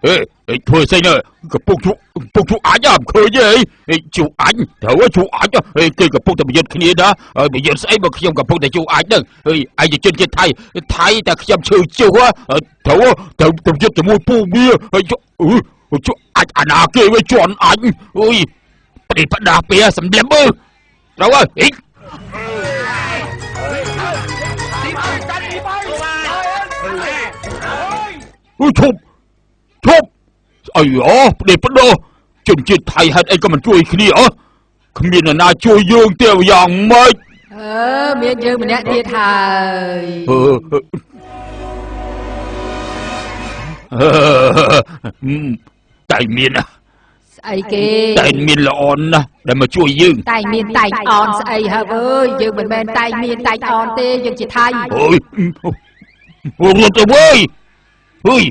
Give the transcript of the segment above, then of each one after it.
ហេធ្វើស្អីនៅកំពុងជួពុងជួអាចអត់ឃើញទេជួអាចត្រូវជួអាចគេកំពុងតែប្រយុទ្ធគ្នាណាប្រយុទ្ធស្អីបើខ្ញុំកំពុងតែជួអាចហ្នឹងហើយឯកជនជាតិថៃថៃតែខ្ញុំឈឺជុះត្រូវត្រូវប្រយុទ្ធជាមួយពូវាហើយជួអាចអាណាគេវាជន់អាចអុយប្រេផ្ដាស់ពេលសម្លឹមមើលត្រូវហើយអីអុយឈប់ឈប់អីអូប្តេប្ដោជនជាតិថៃហេតុអីក៏មិនជួយគ្នាអគ្មាននរណាជួយយើងទេយ៉ាងម៉េចអឺមានយើងម្នាក់ទៀតហើយតែមានស្អីគេតែមានល្អណាស់ដែលមកជួយយើងតែមានតែអនស្អីហើយអើយយើងមិនមែនតែមានតែអនទេយើងជាថៃអើយរត់ទៅវើយអើយ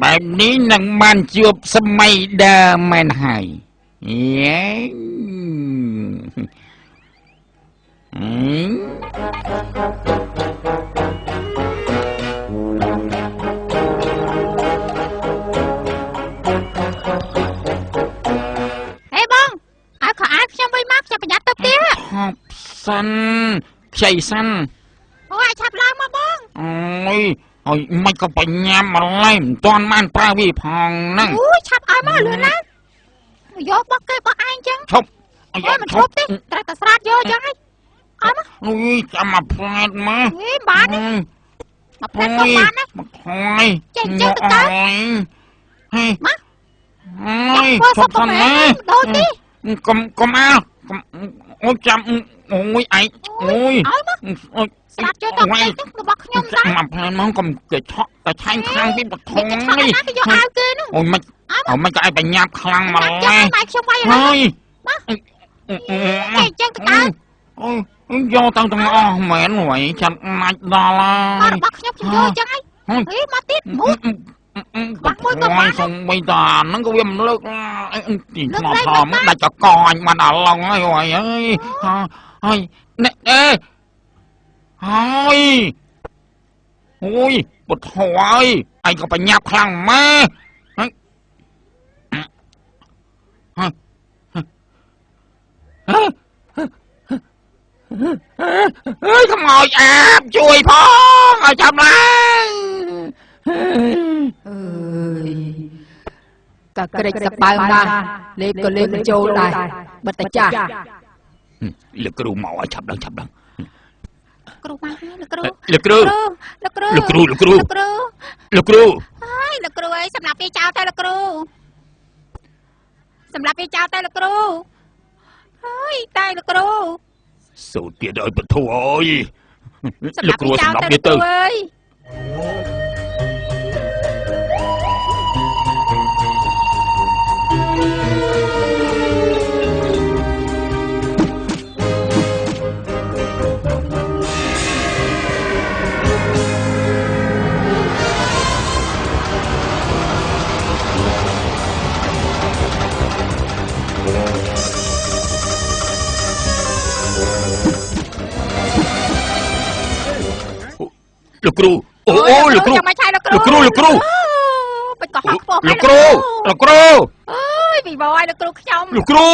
បែបនេះនឹងបានជួបសម័យដើមមែនហើយយេហេបងឲ្យខោអាវខ្ញុំវិញមកខ្ញុំប្រញាប់ទៅផ្ទះហប់សិនខ្ចីសិនអូឲ្យឆាប់ឡើងមកបងអូយហើយមិនក៏បញ្ញាម្ល៉េះមិនទាន់បានប្រើវាផងហ្នឹងអូយឆាប់ឲ្យមកលឿនណាស់យកបោះគេបោះឯងចឹងឈប់អូយមិនឈប់ទេត្រូវតែស្រាតយកចឹងហើយឲ្យមកអូយចាំមកផ្លែតមកហេបានទេមកផ្លែតក៏បានដែរមកថយចេះចឹងទៅទៅហេមកអូយឈប់សិនណាដូចទេកុំអើអូយចាំអូយឯងអូយឲ្យមកស្រាតយកទៅរបស់ខ្ញុំដែរមកផ្លែមកកុំគេឆក់តែឆែងខ្លាំងពីបថងនេះគេយកអាវគេនោះអូយមិនអូមិនក៏ឲ្យបញ្ញាប់ខ្លាំងម្ល៉េះខ្ញុំវាយហើយមកចេះចឹងទៅតើអូយយកទៅទាំងអស់មែនហីចាំណាច់ដល់ហើយរបស់ខ្ញុំខ្ញុំយកចឹងហើយហេមកទៀតមួយបាក់មួយក៏បានសំបីតាហ្នឹងក៏វាមិនលើកទីថ្មថមដាច់កកអញបានអាឡុងហើយហើយហើយនេះអេហើយអូយពុទ្ធហើយឯងក៏បញ្ញាប់ខ្លាំងម៉ែហើយហើយខ្មោចអាបជួយផងឲ្យចាំឡើងអើយកាក្រិចសបើមណាស់លេបក៏លេបមិនចូលដែរបិទតែចាស់លោកគ្រូមកឲ្យឆាប់ដល់ឆាប់ដល់គ្រូមកហើយលោកគ្រូលោកគ្រូលោកគ្រូលោកគ្រូលោកគ្រូលោកគ្រូហើយលោកគ្រូអើយសម្រាប់វាចោលទៅលោកគ្រូសម្រាប់វាចោលទៅលោកគ្រូហើយតែលោកគ្រូសូត្រទៀតឲ្យបធូអើយលោកគ្រូសម្រាប់វាទៅលោកគ្រូអូលោកគ្រូលោកគ្រូលោកគ្រូ បិចកុហកខ្ពស់ លោកគ្រូលោកគ្រូ អើយវិវយលោកគ្រូខ្ញុំ លោកគ្រូ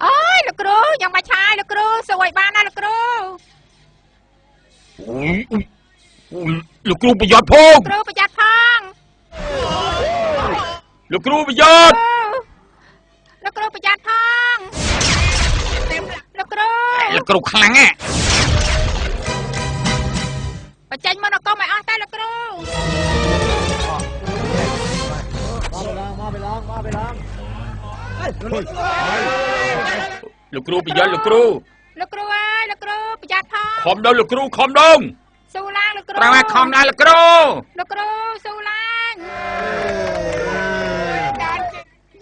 អើយលោកគ្រូយ៉ាងមកឆាយលោកគ្រូសួរឲ្យបានណាលោកគ្រូ លោកគ្រូប្រយ័ត្នផង គ្រូប្រយ័ត្នផង លោកគ្រូប្រយ័ត្ន លោកគ្រូប្រយ័ត្នផងលោកគ្រូ លោកគ្រូខ្លាំងណា បញ្ចេញមកនគរ លោកគ្រូប្រយ័ត្នលោកគ្រូ លោកគ្រូអើយលោកគ្រូប្រយ័ត្នផង ខំដល់លោកគ្រូខំដង ស៊ូឡើងលោកគ្រូ ត្រូវឲ្យខំដែរលោកគ្រូ លោកគ្រូស៊ូឡើង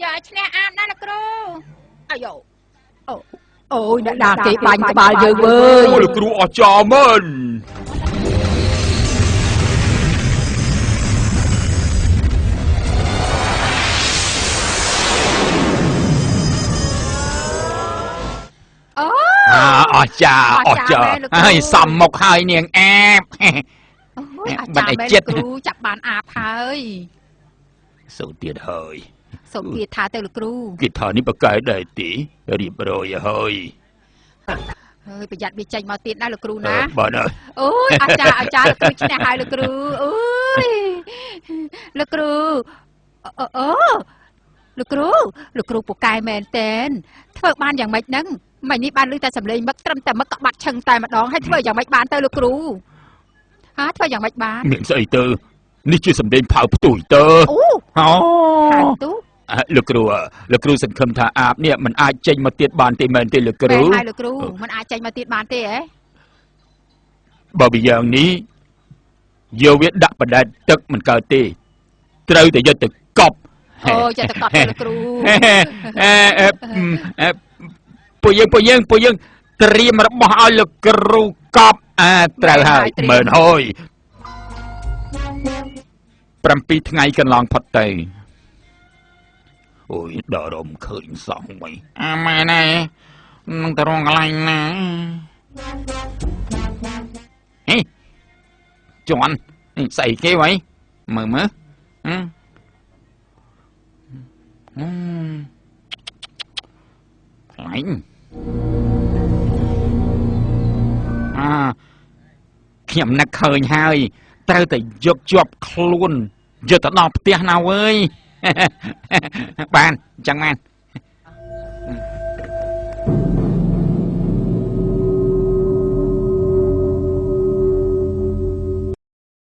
យកឲ្យឈ្នះអាបណាលោកគ្រូអាយ៉ូ អូអូយអ្នកដាគេបាញ់ក្បាលយើងវើយ អូលោកគ្រូអស្ចារ្យមែន អូ អាអស្ចារ្យអស្ចារ្យហើយសំមុខហើយនាងអាប អូយអស្ បា ចារ្យមែន ត់ឲ្យចិត្ត លោកគ្រូចាប់បានអាបហើយ សូទៀតហើយ សូមគាថាទៅលោកគ្រូ គេថានេះបកែដែរទីរៀបរយហើយ ហើយប្រយ័ត្នវាចេញមកទៀតណាលោកគ្រូណា បាទហើយ អូយអាចារ្យអាចារ្យលោកគ្រូឈ្នះហើយលោកគ្រូអូយលោកគ្រូអូអូលោកគ្រូលោកគ្រូពូកែមែនតែនធ្វើបានយ៉ាងម៉េចហ្នឹងមិញនេះបានឮតែសំឡេងមឹកត្រឹមតែមឹកក៏បាត់ឈឹងតែម្ដងហើយធ្វើយ៉ាងម៉េចបានទៅលោកគ្រូហាធ្វើយ៉ាងម៉េចបាន មានស្អីទៅនេះជាសម្លេងផៅផ្ទុយទៅ អូ អូ ហាទូ លោកគ្រូលោកគ្រូសង្ឃឹមថាអាបនេះมันអាចចេញមកទៀតបានទេមែនទេលោកគ្រូ មែនហើយលោកគ្រូมันអាចចេញមកទៀតបានទេហ៎ បើពីយ៉ាងនេះយកវាដាក់បដែតទឹកមិនកើតទេត្រូវតែយកទៅកប់ អូយកទៅកប់ទៅលោកគ្រូ អឺពួកយើងពួកយើងពួកយើងត្រៀមរបស់ឲ្យលោកគ្រូកប់អាត្រូវហើយមែនហើយ7ថ្ងៃកន្លងផុតទៅអូយដល់រំឃើញសោះវិញអាម៉ែណែនឹងទៅរងកន្លែងណាហេជន់ស្អីគេវ៉ៃមើលមើលហឹមខ្លាញ់អាខ្ញុំនឹកឃើញហើយត្រូវតែយកជាប់ខ្លួនយកទៅដល់ផ្ទះណាវើយបានអញ្ចឹងបាន